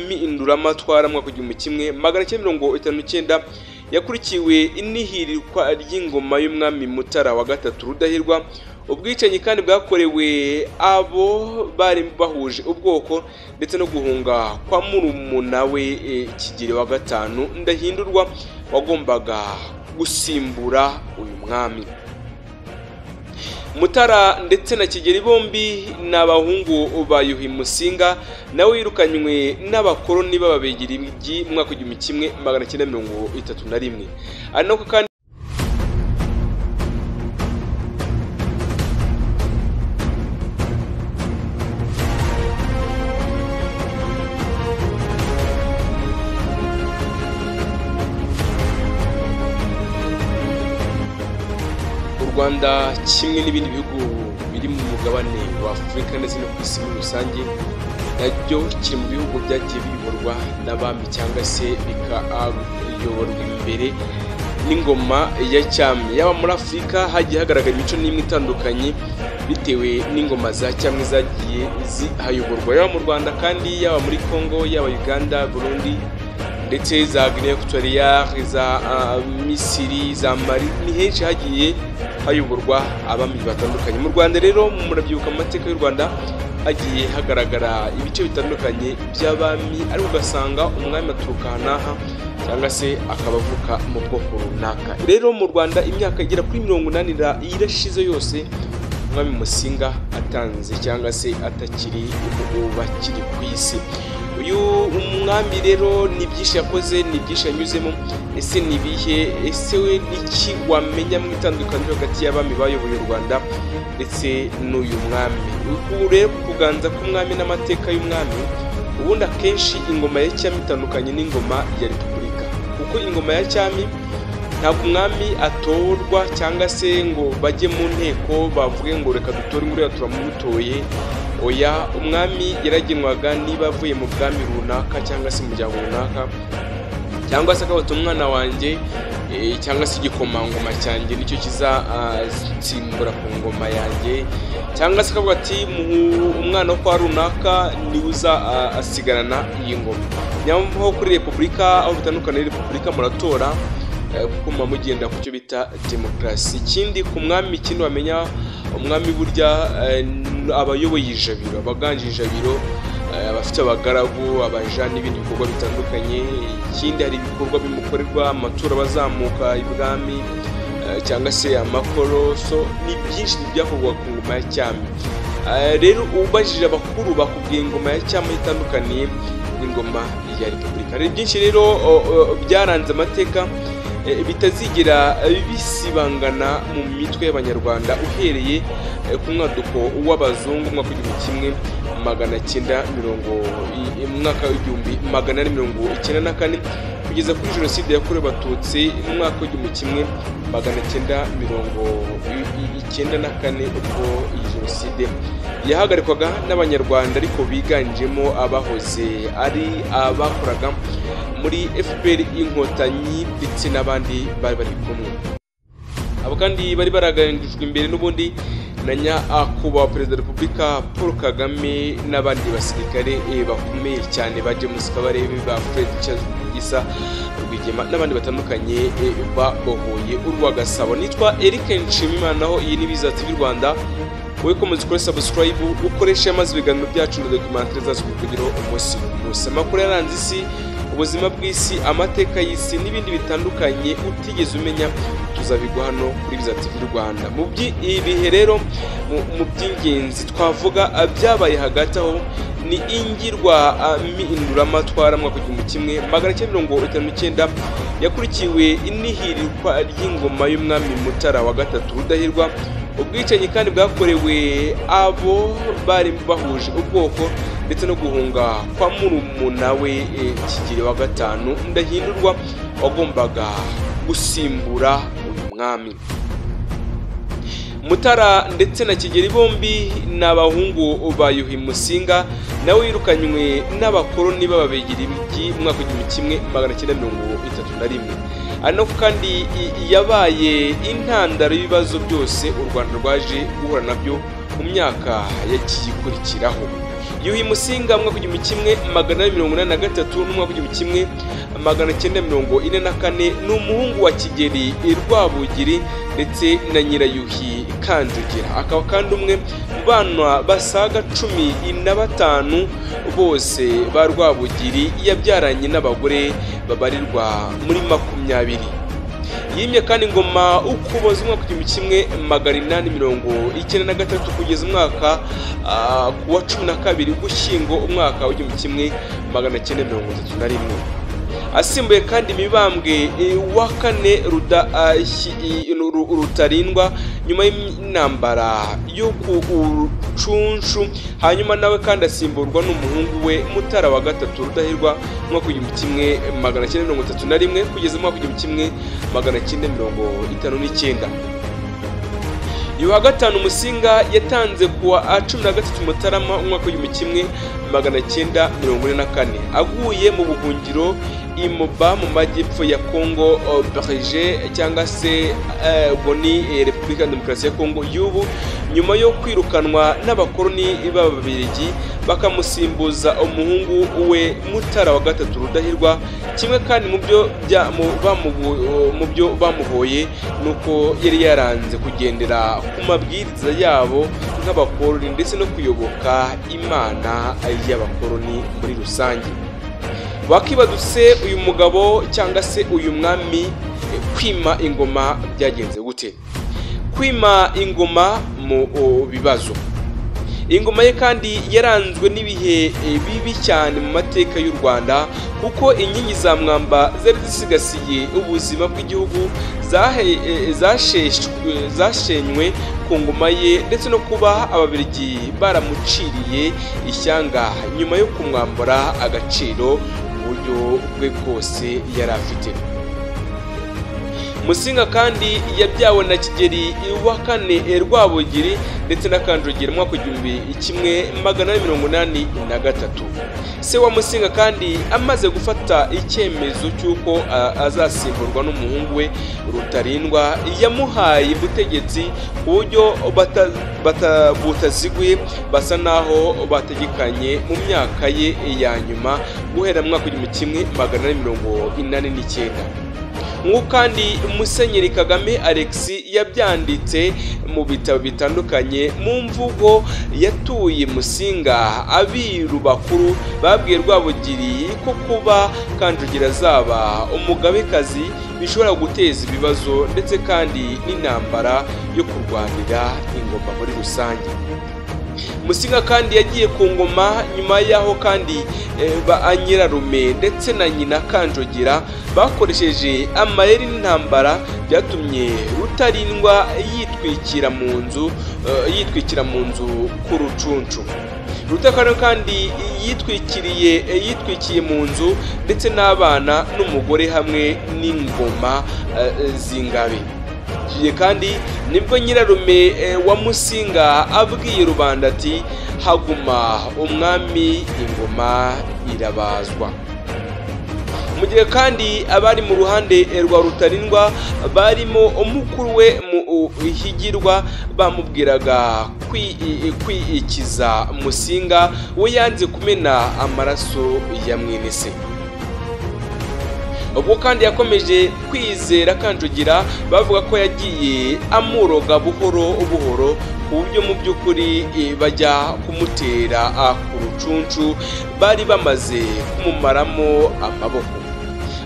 mpinduramatwara mwaka 1959 yakurikiwe inihirikwa ry'ingoma y'umwami Mutara wa gatatu Rudahigwa. Ubwicanyi kandi bwakorewe abo bari bahuje ubwoko ndetse no guhunga kwa murumuna we Kigeli wa gatanu Ndahindurwa wagombaga gusimbura uyu mwami. Mutara ndetse na Kigeli bombi ni abahungu ba Yuhi Musinga, nawe yirukanywe n'abakoloni b'Ababiligi mu mwaka 1931. Ari nako kandi Rwanda kimwe n'ibindi bihugu biri mu mugabane wa Afurika ndetse no ku isi muri rusange, nabyo kiri mu bihugu byagiye biyoborwa n'abami cyangwa se bikayoborwa imbere n'ingoma ya cyami. Yaba muri Afurika hagiye hagaragara imico n'imwe itandukanye bitewe n'ingoma za cyami zagiye zihayoborwa, yaba mu Rwanda kandi, yaba muri Congo, yaba Uganda, Burundi ndetse za Guinea Equatoriale, za Misiri, za Mali, ni henshi hagiye hayoborwa abami batandukanye. Mu Rwanda rero murabyibuka amateka y'u Rwanda hagiye hagaragara ibice bitandukanye by'abami, ariko ugasanga umwami aturuka n'aha cyangwa se akaba avuka mu bwoko runaka. Rero mu Rwanda imyaka igera kuri 80 irashize yose umwami Musinga atanze cyangwa se atakiri bakiri ku isi. Uyu umwami rero ni byinshi yakoze, ni byinshi yanyuzemo. Ese ni bihe, ese we niki wamenya mu itandukaniro hagati y'abami bayoboye u Rwanda ndetse n'uyu mwami? Ubu rero kuganza k'umwami n'amateka y'umwami, ubundi akenshi ingoma ya cyami itandukanye n'ingoma ya repubulika, kuko ingoma ya cyami ntabwo umwami atorwa cyangwa se ngo bajye mu nteko bavuge ngo reka dutore nguriya turamutoye. Oya, umwami yaragenwaga niba avuye mu bwami runaka cyangwa se umuryango runaka, cyangwa se akabata umwana wanjye cyangwa se igikomangoma cyanjye nicyo kizatsimbura ku ngoma yanjye, cyangwa se akavuga ati umwana wo kwa runaka niwe uza asigarana iyi ngoma. Nyamara kuri repubulika aho bitandukanye, repubulika muratora kuko muba mugenda ku cyo bita demokarasi. Ikindi ku mwami, ikindi wamenya umwami burya abayoboye ijabiro, abaganje ijabiro, abafite abagaragu, abaja n'ibindi bikorwa bitandukanye. Ikindi hari ibikorwa bimukorerwa, amatora bazamuka ibwami cyangwa se amakoro, so ni byinshi byakorwa ku ngoma ya cyami. Rero ubajije abakuru bakubwiye ingoma ya cyami itandukaniye n'ingoma ya repubulika. Hari byinshi rero byaranze amateka bitazigera bisibangana mu mitwe y'Abanyarwanda, uhereye ku mwaduko w'abazungu mwaka 1994 kugeza kuri jenoside yakorewe Abatutsi mu mwaka 1994, ubwo iyi jenoside yahagarikwaga n'Abanyarwanda ariko biganjemo abahoze ari abakoraga muri FPR Inkotanyi ndetse n'abandi bari bari kumwe. Abo kandi bari baraganijwe imbere n'ubundi na nyakubahwa Perezida wa Repubulika Paul Kagame n'abandi basirikare bakomeye cyane ba James Kabarebe, ba Fred Gisa Rwigema n'abandi batandukanye babohoye urwa Gasabo. Nitwa Eric Nshimiyimana, aho iyi ni Biza TV Rwanda. Wowe komeza ukore subscribe, ukoreshe amazi ibiganiro byacu na documentaire zacu kugeraho umunsi ku munsi. Amakuru yaranze isi, ubuzima bw'isi, amateka y'isi n'ibindi bitandukanye utigeze umenya tuzabigwa hano kuri Biza TV Rwanda. Mu ibihe rero mu by'ingenzi twavuga byabaye hagati aho ni ingirwa mpinduramatwara mwaka 1959 yakurikiwe inihirikwa ry'ingoma y'umwami Mutara wa gatatu Rudahigwa. Ubwicanyi kandi bwakorewe abo bari bahuje ubwoko ndetse no guhunga kwa murumuna we Kigeli wa gatanu Ndahindurwa wagombaga gusimbura uyu mwami. Mutara ndetse na Kigeli bombi ni abahungu ba Yuhi Musinga, nawe yirukanywe n'abakoloni b'Ababiligi mu mwaka 1931. Ari kandi yabaye intandaro y'ibibazo byose u Rwanda rwaje guhura nabyo mu myaka yagiye ikurikiraho. Yuhi Musinga mu mwaka 1483 n'umwaka 1944 ni umuhungu wa Kigeli Rwabugiri ndetse na Nyirayuhi Kanjogera, akaba kandi umwe mu bana basaga 15 bose ba Rwabugiri yabyaranye n'abagore babarirwa muri 20. Yimye kandi ingoma Ukuboza umwaka 1893 kugeza umwaka wa 12 Ugushyingo umwaka wa 1931. Asimbuye kandi Mibambwe wa kane Rutarindwa nyuma y'intambara yo ku Rucunshu, hanyuma nawe kandi asimburwa n'umuhungu we Mutara wa gatatu Rudahigwa mu mwaka 1931 kugeza mu mwaka 1959. Yuhi wa gatanu Musinga yatanze kuwa 13 Mutarama umwaka 1944 aguye mu buhungiro i Moba mu majyepfo ya Congo Belge cyangwa se ubwo ni Repubulika ya Demokarasi ya Congo y'ubu, nyuma yo kwirukanwa n'abakoloni b'Ababiligi bakamusimbuza umuhungu we Mutara wa gatatu Rudahigwa. Kimwe kandi mu byo bamuhoye nuko yari yaranze kugendera ku mabwiriza yabo nk'abakoloni ndetse no kuyoboka imana y'abakoloni muri rusange. Wakibadutse uyu mugabo cyangwa se uyu mwami kwima ingoma byagenze gute? Kwima ingoma mu bibazo. Ingoma ye kandi yaranzwe n'ibihe bibi cyane mu mateka y'u Rwanda, kuko inkingi za mwamba zari zisigasiye ubuzima bw'igihugu zashenywe ku ngoma ye, ndetse no kuba Ababiligi baramuciriye ishyanga nyuma yo kumwambura agaciro mu buryo bwe bwose yari afite. Musinga kandi yabyawe na Kigeli wa kane Rwabugiri ndetse na Kanjogera mu mwaka 1483. Se wa Musinga kandi amaze gufata icyemezo cy'uko azasimburwa n'umuhungu we Rutarindwa, yamuhaye ubutegetsi ku buryo butaziguye basa naho bategekanye mu myaka ye ya nyuma guhera mu mwaka 1489. Nk'uko kandi Musenyeri Kagame Alex yabyanditse mu bitabo bitandukanye, mu mvugo yatuye Musinga, abiru bakuru babwiye Rwabugiri ko kuba Kanjogera azaba umugabekazi bishobora guteza ibibazo ndetse kandi n'intambara yo kurwanira ingoma muri rusange. Musinga kandi yagiye ku ngoma nyuma yaho kandi ba nyirarume ndetse na nyina Kanjogera bakoresheje amayeri n'intambara byatumye Rutarindwa yitwikira mu nzu ku Rucunshu. Rutakano kandi yitwikiye mu nzu ndetse n'abana n'umugore hamwe n'ingoma z'ingabe. Kandi nibwo nyirarume wa Musinga abwiye rubanda ati haguma umwami ingoma irabazwa. Mu gihe kandi abari mu ruhande rwa Rutarindwa barimo umukuru we mu Higirwa bamubwiraga kwikiza Musinga, we yanze kumena amaraso ya mwene se. Ubwo kandi yakomeje kwizera Kanjogera, bavuga ko yagiye amuroga buhoro buhoro ku buryo mu by'ukuri bajya kumutera ku Rucunshu bari bamaze kumumaramo amaboko.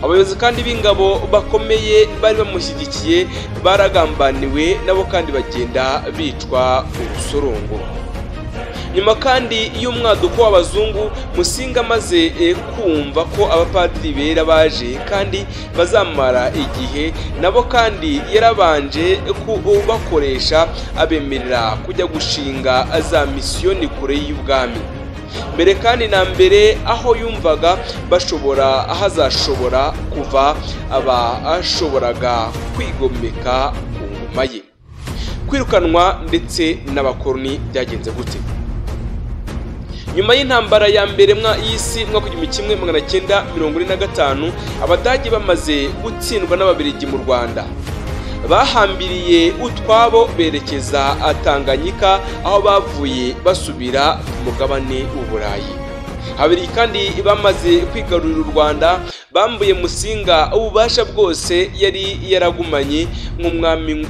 Abayobozi kandi b'ingabo bakomeye bari bamushyigikiye baragambaniwe nabo kandi bagenda bicwa urusorongo. Nyuma kandi y'umwaduko w'abazungu, Musinga amaze kumva ko abapadiri bera baje kandi bazamara igihe, nabo kandi yarabanje kubakoresha abemerera kujya gushinga za misiyoni kure y'ubwami. Mbere kandi na mbere aho yumvaga bashobora ahazashobora kuva abashoboraga kwigomeka ku ngoma ye. Kwirukanwa ndetse n'abakoloni byagenze gute? Nyuma y'intambara ya mbere y'isi mwaka 1945 Abadage bamaze gutsindwa n'Ababiligi mu Rwanda. Bahambiriye utwabo berekeza Tanganyika, aho bavuye basubira ku mugabane w'Uburayi. Ababiligi kandi bamaze kwigarurira u Rwanda, bambuye Musinga ububasha bwose yari yaragumanye nk'umwami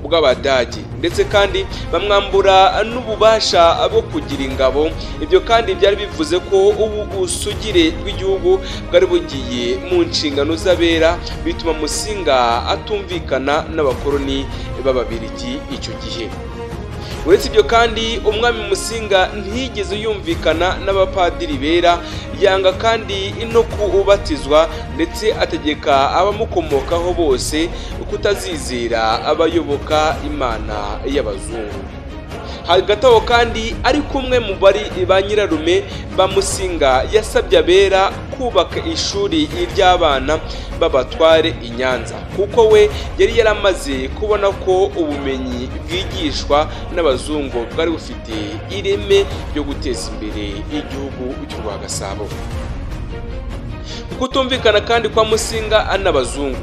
bw'Abadage, ndetse kandi bamwambura n'ububasha bwo kugira ingabo. Ibyo kandi byari bivuze ko ubu busugire bw'igihugu bwari bugiye mu nshingano z'abera, bituma Musinga atumvikana n'abakoloni b'Ababiligi icyo gihe. Uretse ibyo kandi, umwami Musinga ntiyigeze yumvikana n'abapadiri bera, yanga kandi no kubatizwa, ndetse ategeka abamukomokaho bose kutazizera abayoboka imana y'abazungu. Hagati aho kandi, ari kumwe mu bari ba nyirarume ba Musinga, yasabye abera kubaka ishuri ry'abana b'abatware i Nyanza, kuko we yari yaramaze kubona ko ubumenyi bwigishwa n'abazungu bwari bufite ireme ryo guteza imbere igihugu cy'u Rwagasabo. Kutumvikana kandi kwa Musinga n'abazungu,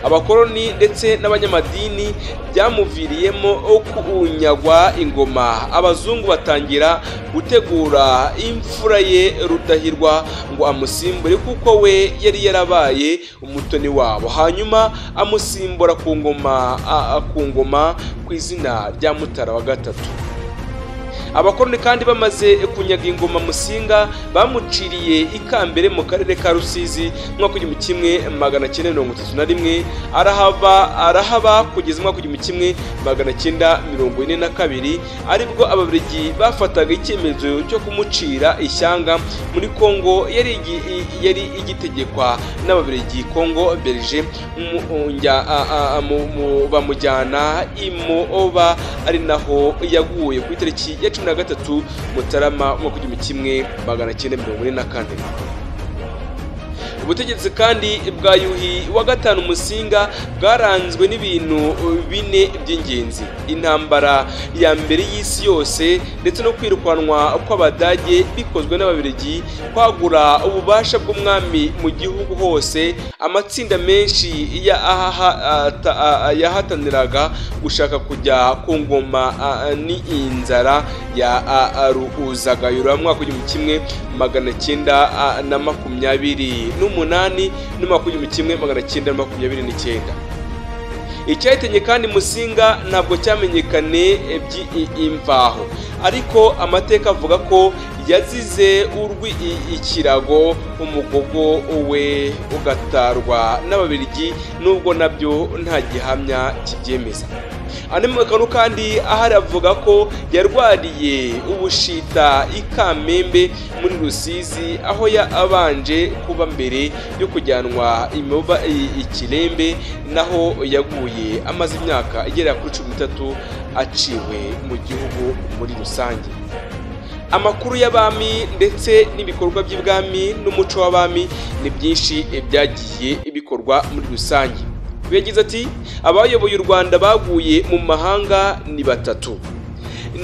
abakoloni ndetse n'abanyamadini byamuviriyemo kunyagwa ingoma. Abazungu batangira gutegura imfura ye Rudahirwa ngo amusimbure, kuko we yari yarabaye umutoni wabo, hanyuma amusimbura ku ngoma ku izina rya Mutara wa gatatu. Abakoloni kandi bamaze kunyaga ingoma Musinga, bamuciriye ikambere mu karere ka Rusizi mu mwaka 1931, arahaba kugeza mu mwaka 1942, aribwo Ababiligi bafataga icyemezo cyo kumucira ishyanga muri Kongo yari igitegekwa n'Ababiligi, Kongo Belge, bamujyana i Moba, ari naho yaguye ku itariki ya 13 Mutarama umwaka 1944. Ubutegetsi kandi bwa Yuhi wa gatanu Musinga bwaranzwe n'ibintu bine by'ingenzi: intambara ya mbere y'isi yose, ndetse no kwirukanwa kw'Abadage bikozwe n'Ababiligi, kwagura ububasha bw'umwami mu gihugu hose, amatsinda menshi yahataniraga gushaka kujya ku ngoma, ni inzara ya Ruzagayura mu mwaka 1928 n'umwaka 1929. Icyahitanye kandi Musinga ntabwo cyamenyekane by'imvaho, ariko amateka avuga ko yazize urwi ikirago, umugogo we ugatarwa n'Ababiligi, nubwo nabyo nta gihamya kibyemeza. Andi makuru kandi ahari avuga ko yarwariye ubushita i Kamembe muri Rusizi, aho yabanje kuba mbere yo kujyanwa imoba Ikirembe, naho yaguye amaze imyaka igera kuri 13 aciwe mu gihugu muri rusange. Amakuru y'abami ndetse n'ibikorwa by'ibwami n'umuco w'abami ni byinshi byagiye bikorwa muri rusange. Yagize ati: abayoboye u Rwanda baguye mu mahanga ni batatu,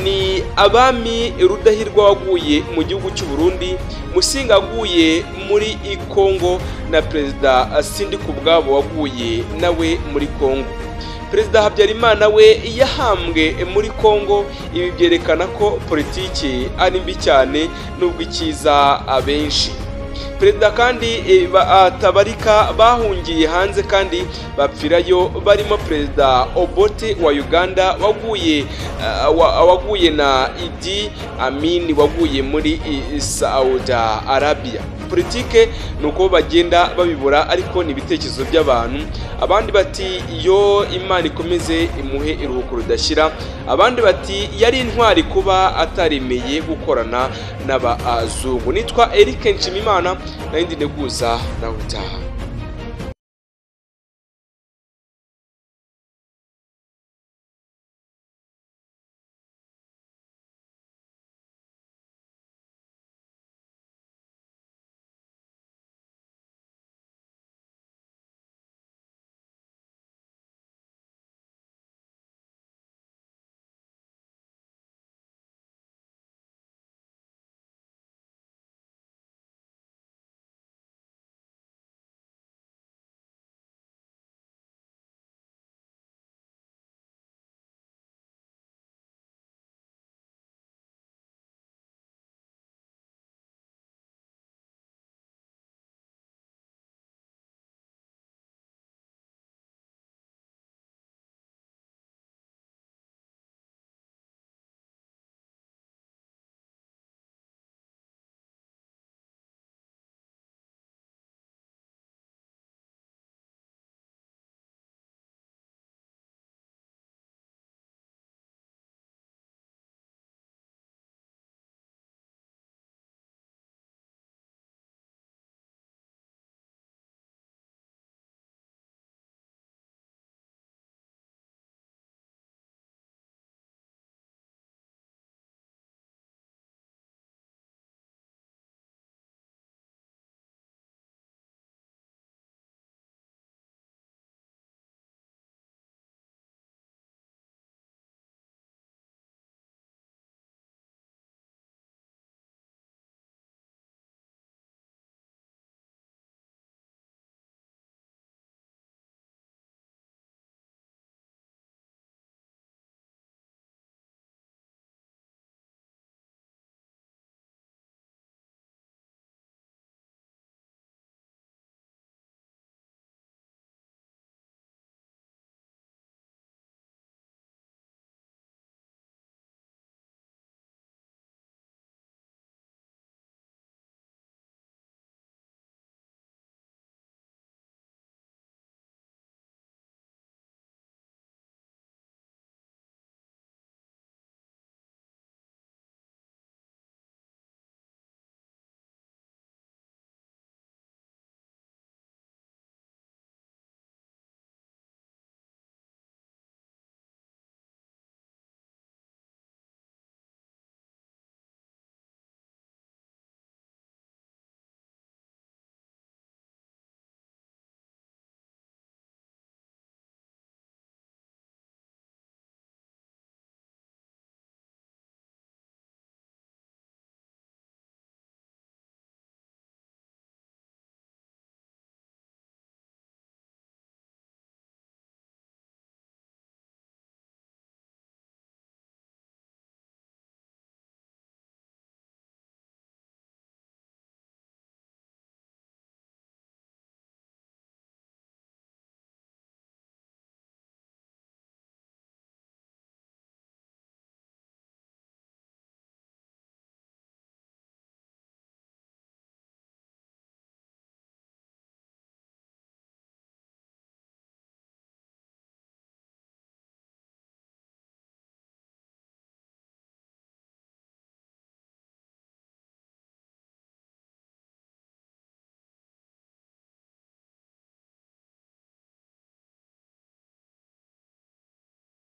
ni abami Rudahirwa waguye mu gihugu cy'u Burundi, Musinga aguye muri Kongo, na Perezida Sindikubwabo waguye nawe muri Kongo. Perezida Habyarimana we yahambwe muri Kongo. Ibi byerekana ko politiki ari mbi cyane nubwo ikiza abenshi. Perezida kandi Tabarika bahungiye hanze kandi bapfirayo, barimo Perezida Obote wa Uganda waguye na Idi Amin waguye muri Saudi Arabia. Politike nuko bagenda babibura, ariko ni ibitekerezo by'abantu. Abandi bati iyo Imana ikomeze imuhe iruhuko ridashira, abandi bati yari intwari kuba ataremeye gukorana n'abazungu. Nitwa Eric Nshimimana, nayindi nteguza nawe utaha.